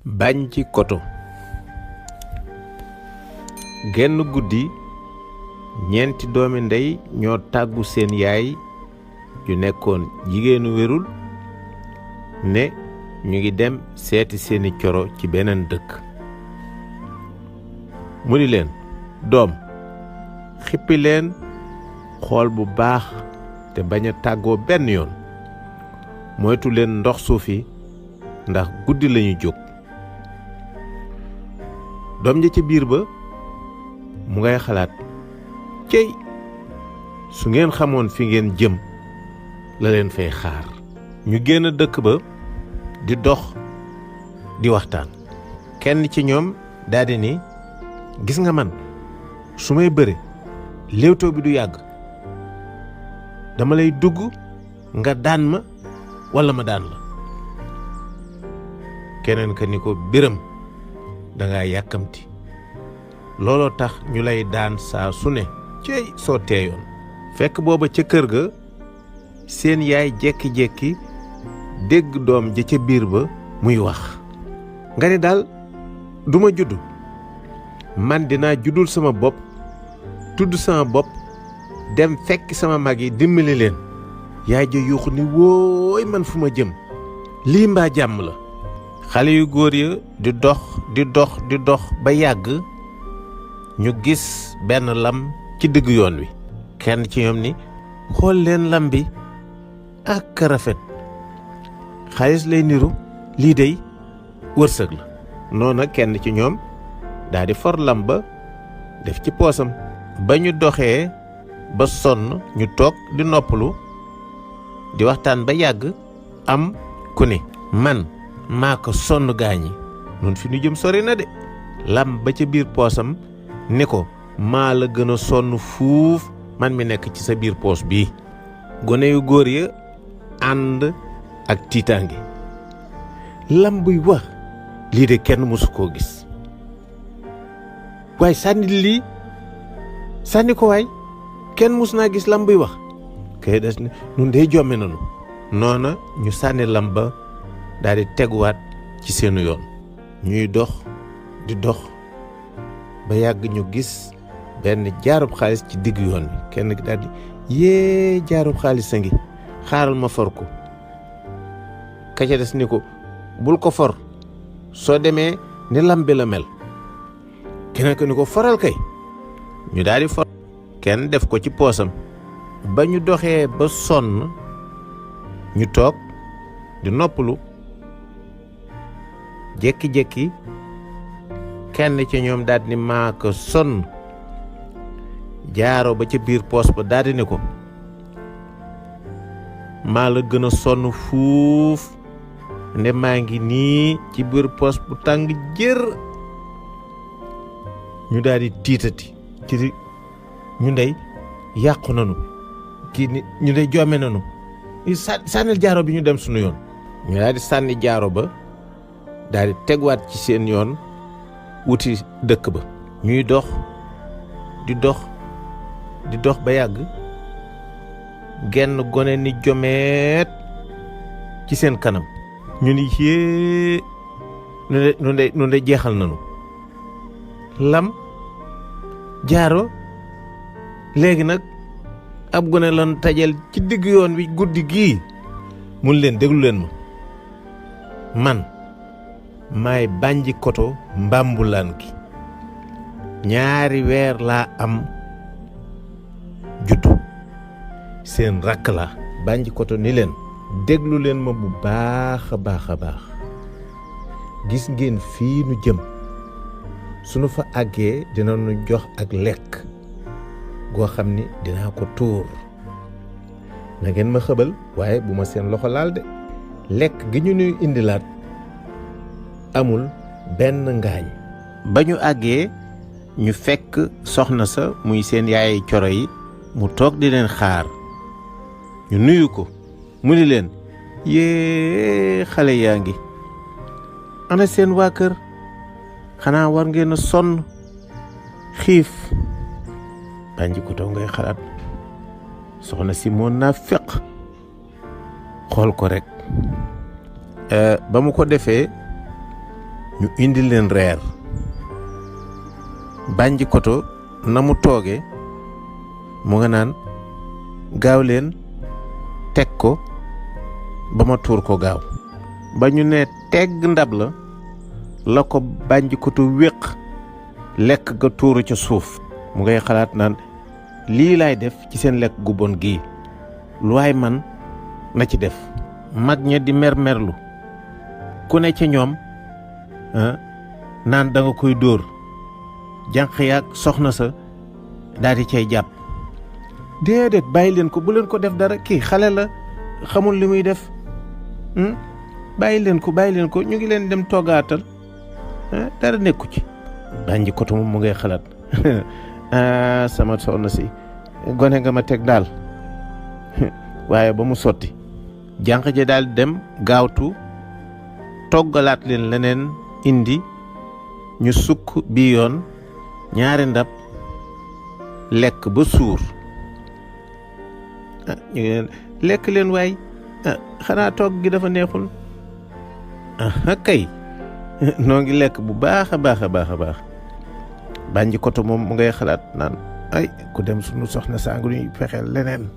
Banji Koto. Genn guddi ñeenti doomi ndey ñoo tàggu seen yaay ju nekkoon jigéenu wérul ne ñu ngi dem seeti seeni coro ci beneen dëkk. mu ni leen, doom, xippi leen xool bu baax te bañ a tàggoo benn yoon, moytu leen ndox suufi ndax guddi lañu jóg. doom ja ca biir ba mu ngay xalaat, cey su ngeen xamoon fi ngeen jëm la leen fay xaar. ñu génn dëkk ba di dox di waxtaan. kenn ci ñoom daldi ni, gis nga man su may bëre léewtoo bi du yàgg, dama lay dugg nga daan ma walla ma daan la. keneen ka ni ko, Biram, danga yàkkamti, looloo tax ñu lay daan saa su ne, cey soo teeyoon. fekk booba ca kër ga seen yaay jekki-jekki dégg doom ja ca biir ba muy wax, nga ni daal duma judd, man dinaa juddul sama bopp, tudd sama bopp, dem fekk sama mag yi dimbali leen. yaay ja yuuxu ni, wóoy man fu ma jëm, lii mbaa jàmm la. xale yu góor ya di dox ba yàgg ñu gis benn lam ci digg yoon wi. kenn ci ñoom ni, xool leen lam bi ak rafet, xaalis lay niru, lii dey wërsëg la. noona kenn ci ñoom daal di for lam ba def ci poosam. ba ñu doxee ba sonn ñu toog di noppalu di waxtaan ba yàgg am ku ne, man maa ko sonn gaañi, nun fi ñu jëm sori na de. lam ba ca biir poosam ni ko, maa la gën a sonn fuuf man mi nekk ci sa biir poos bii. gone yu góor ya ànd ak tiitaange. lam buy wax, lii de kenn mësu koo gis. waaye sànni ko waay, kenn mës naa gis lam buy wax. kay des ne, nun dey jomme nanu. noona ñu sànni lam ba daal di teguwaat ci seenu yoon. ñuy dox di dox ba yàgg ñu gis benn jaarub xaalis ci digg yoon bi. kenn ki daal di, yée jaarub xaalis a ngi, xaaral ma for ko. ka ca des ni ko, bul ko for, soo demee ni lam bi la mel. keneen ko ni ko, foral kay. ñu daal di for, kenn def ko ci poosam. ba ñu doxee ba sonn ñu toog di noppalu, jékki-jékki kenn ci ñoom daal ni, maa ko sonn. jaaro ba ca biir poos ba daal di ni ko, maa la gën a sonn fuuf, nde maa ngi nii ci biir poos bu tàng jër. ñu daal di tiitati ci ñu ndey yàqu nanu, kii ni ñu ndey joome nanu, sànnil jaaro bi ñu dem sunu yoon. ñu daal di sànni jaaro ba daal di tegwaat ci seen yoon wuti dëkk ba. ñuy dox di dox ba yàgg genn gone ni jomeet ci seen kanam. ñu ni, yée nu de jeexal nanu. lam, jaaro, léegi nag ab gone lan tajal ci digg yoon wi guddi gii. mun leen, déglu leen ma, man maay Banji Koto Mbambulaan gi. 2 weer laa am juddu, seen rakk la. Banji Koto ni leen, déglu leen ma bu baax a baax a baax. gis ngeen fii nu jëm, sunu fa àggee dina nu jox ak lekk goo xam ni dinaa ko tuur. na ngeen ma xëbal, waaye bu ma seen loxo laal de. lekk gi ñu nuy indilaat amul benn ngaañ. ba ñu àggee ñu fekk soxna sa, muy seen yaay coro yi, mu toog di leen xaar. ñu nuyu ko, mu ni leen, yée xale yaa ngi, ana seen waa kër, xanaa war ngeen a sonn xiif. Banji Koto ngay xalaat, soxna si moo naa feq, xool ko rek. ba mu ko defee ñu indi leen reer. Bànji Koto na mu tooge mu nga naan gaaw leen teg ko ba ma tuur ko gaaw. ba ñu ne tegg ndab la ko Bànji Koto wéq lekk ga tuuru ca suuf. mu ngay xalaat naan lii laay def ci seen lekk gu bon gii lu waay man na ci def. mag ña di merlu ku ne ca ñoom naan da nga koy dóor. jànq yaag soxna sa daal di cay jàpp. déedéet bàyyi leen ko, bu leen ko def dara, kii xale la xamul li muy def. bàyyi leen ko ñu ngi leen dem toggaatal dara nekku ci. Bànji Koto moom mu ngay xalaat sama soxna si gone nga ma teg daal waaye ba mu sotti. jànq ja daal dem gaawtu toggalaat leen leneen indi. ñu sukk bi yoon ñaari ndab lekk ba suur. ñu ngi leen lekk leen waay xanaa togg gi dafa neexul. kay noo ngi lekk bu baax a baax. Bànji Koto moom mu ngay xalaat naan ay ku dem sunu soxna saa ngi ñuy fexeel leneen.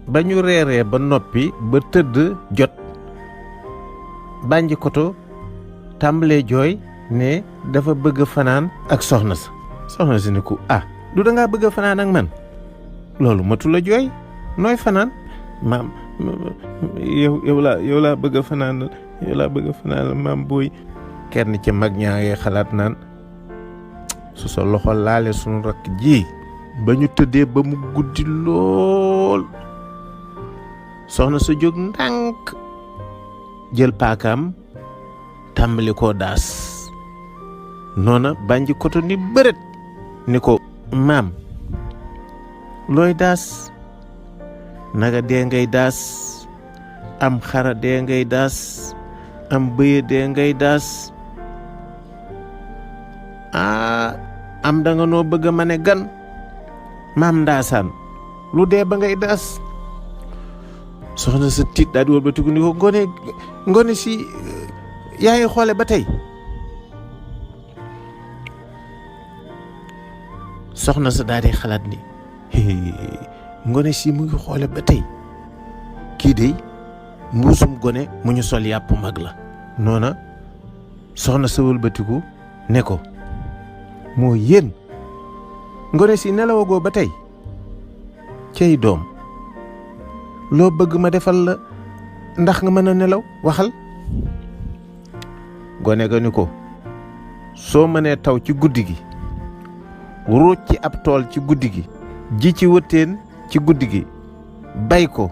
ba ñu reeree ba noppi ba tëdd jot Bànji Koto tàmbalee jooy ne dafa bëgg fanaan ak soxna si ne ko du da ngaa bëgg fanaan ak man loolu matu la jooy nooy fanaan. maam yow laa bëgg fanaan maam booy. kenn ci mag ñaa ngay xalaat naan su sa loxo laale sunu rakk ji. ba ñu tëddee ba mu guddi lool soxna sa jóg ndànk jël paakaam tàmbali koo daas. noona Bànji Koto ni bërët ni ko maam looy daas. naga dee ngay daas, am xara dee ngay daas, am bëye dee ngay daas. am da nga noo bëgg a ma ne gan maam ndaasaan lu dee ba ngay daas. soxna sa tiit daal di wëlbatiku ni ko ngone si yaa ngi xoole ba tey. soxna sa daal di xalaat ni ngone si mu ngi xoole ba tey kii de mbuusum gone mu ñu sol yàpp mag la. noona soxna sa wëlbatiku ne ko moo yéen ngone si nelawagoo ba tey. cey doom loo bëgg ma defal la ndax nga mën a nelaw waxal. gone ga ni ko soo mënee taw ci guddi gi, ruuj ci ab tool ci guddi gi, ji ci wëttéen ci guddi gi, bay ko,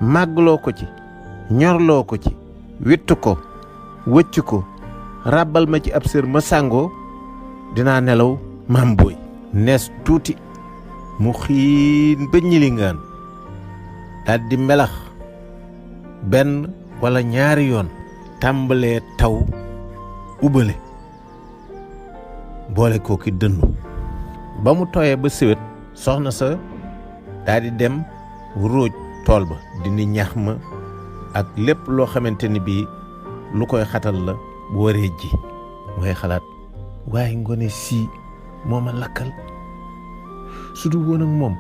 màggloo ko ci, ñorloo ko ci, witt ko, wëcc ko, ràbbal ma ci ab sër ma sàngoo, dinaa nelaw maam booy. nees tuuti mu xiin ba ñilingaan daal di melax benn wala ñaari yoon, tàmbalee taw ubale boole koo ki dënnu. ba mu tooyee ba siwet soxna sa daal di dem ruuj tool ba dindi ñax ma ak lépp loo xamante ni bii lu koy xatal la bu waree ji. mu ngay xalaat waaye ngone sii moo ma lakkal, su du woon ak moom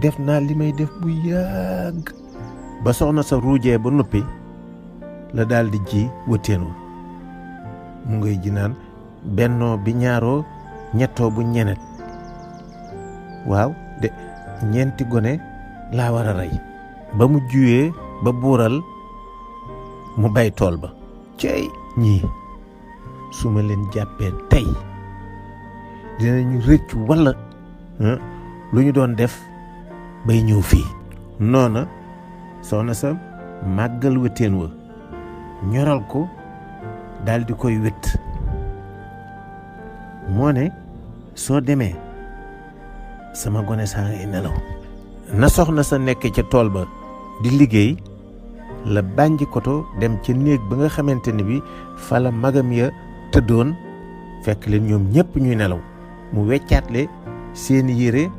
def naa li may def bu yàgg. ba soxna sa ruujee ba noppi la daal di ji wëttéen wa. mu ngay ji naan bennoo bi ñaaroo ñettoo bu ñenet. waaw de ñeenti gone laa war a rey. ba mu juyee ba buural mu bay tool ba. cey ñii su ma leen jàppee tey dinañu rëccu walla lu ñu doon def bay ñëw fii. noona soxna sa màggal wëttéen wa ñoral ko daal di koy wét. moo ne soo demee sama gone saa ngay nelaw. na soxna sa nekk ca tool ba di liggéey la Bànji Koto dem ca néeg ba nga xamante ni bi fa la magam ya tëddoon fekk leen ñoom ñépp ñuy nelaw. mu weccaatle seeni yére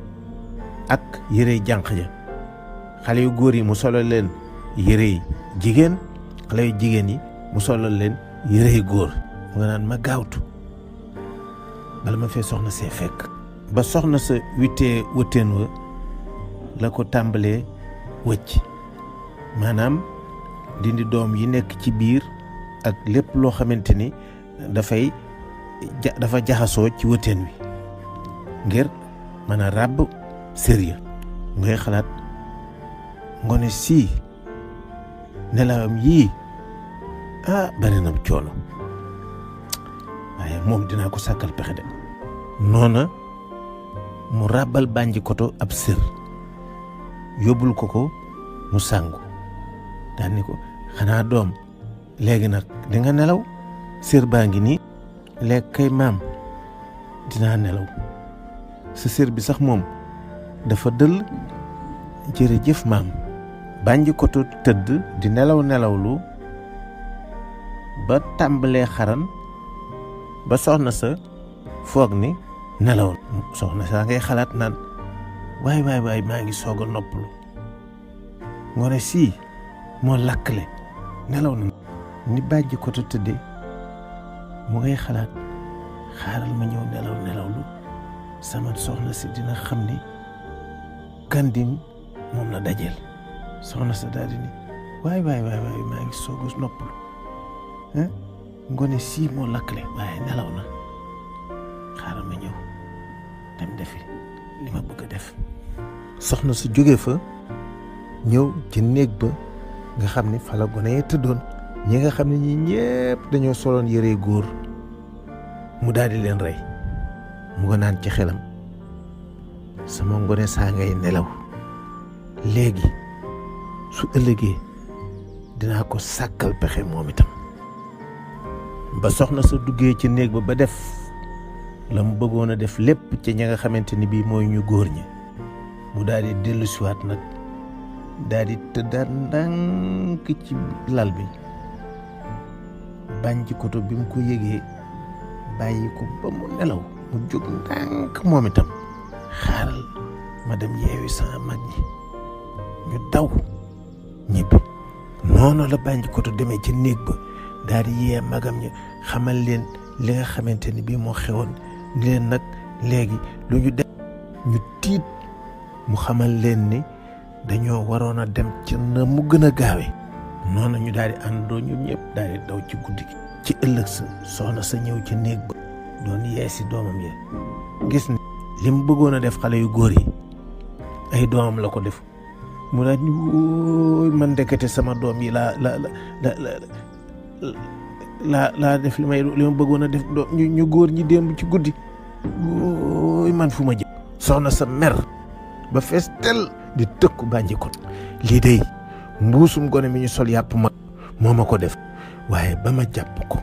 ak yére jànq ja. xale yu góor yi mu solal leen yére yi jigéen, xale yu jigéen yi mu solal leen yére yu góor. mu nga naan ma gaawtu bala ma fee soxna see fekk. ba soxna sa wittee wëtteen wa la ko tàmbalee wëcc maanaam dindi doom yi nekk ci biir ak lépp loo xamante ni dafa jaxasoo ci wëtteen wi ngir mën a ràbb sérieux ngay xalaat ngone sii nelawam yii bari na coono waaye moom dinaa ko sàkkal pexe de. noona mu ràbbal Banji Koto ab sër yóbbul ko mu sàngu daal ni ko xanaa doom léegi nag di nga nelaw sër baa ngi nii léegi kay maam dinaa nelaw sa sër bi sax moom dafa dëll jërëjëf maam. Banji Koto tëdd di nelawlu ba tàmbalee xaran ba soxna sa foog ni nelaw soxna saa ngay xalaat naan waay maa ngi soog a noppalu ngone sii moo lakkale nelaw na ni Banji Koto tëddee mu ngay xalaat xaaral ma ñëw nelawlu sama soxna si dina xam ni Kanding moom la dajeel. soxna sa daal di ni waay maa ngi soog a noppalu ngone sii moo lakkale waaye nelaw na xaaral ma ñëw dem defi li ma bëgg a def. soxna su jóge fa ñëw ci néeg ba nga xam ni fa la gone yi tëddoon ñi nga xam ne ñi ñépp dañoo soloon yëre góor mu daal di leen rey mu nga naan ci xelam sama ngone saa ngay nelaw léegi su ëllëgee dinaa ko sàkkal pexe moom itam. ba soxna sa duggee ci néeg ba def la mu bëggoon a def lépp ci ñi nga xamante ni bii mooy ñu góor ñi mu daal di dellu siwaat nag daal di tëddaat ndànk ci lal bi. Banji Koto bi mu ko yëgee bàyyi ko ba mu nelaw mu jóg ndànk moom itam xaaral ma dem yeewi sama mag ñi ñu daw ñibbi. noonu la Banji Koto demee ci néeg ba daal di yee magam ñi xamal leen li nga xamante ni bii moo xewoon ni leen nag léegi lu ñu def ñu tiit mu xamal leen ni dañoo waroon a dem ci na mu gën a gaawe. noonu ñu daal di àndoo ñoom ñëpp daal di daw ci guddi gi. ci ëllëg sa soxna sa ñëw ci néeg ba doon yee si doomam yi gis ni li mu bëggoon a def xale yu góor yi ay doomam la ko def mu daal ni wóoy man ndekete sama doom yi laa def li ma bëggoon a def doom ñu góor ñi démb ci guddi wóoy man fu ma jëm. soxna sa mer ba fees tel di tëkku Banji Koto lii day mbuusum gone mi ñu sol yàpp mag moo ma ko def waaye ba ma jàpp ko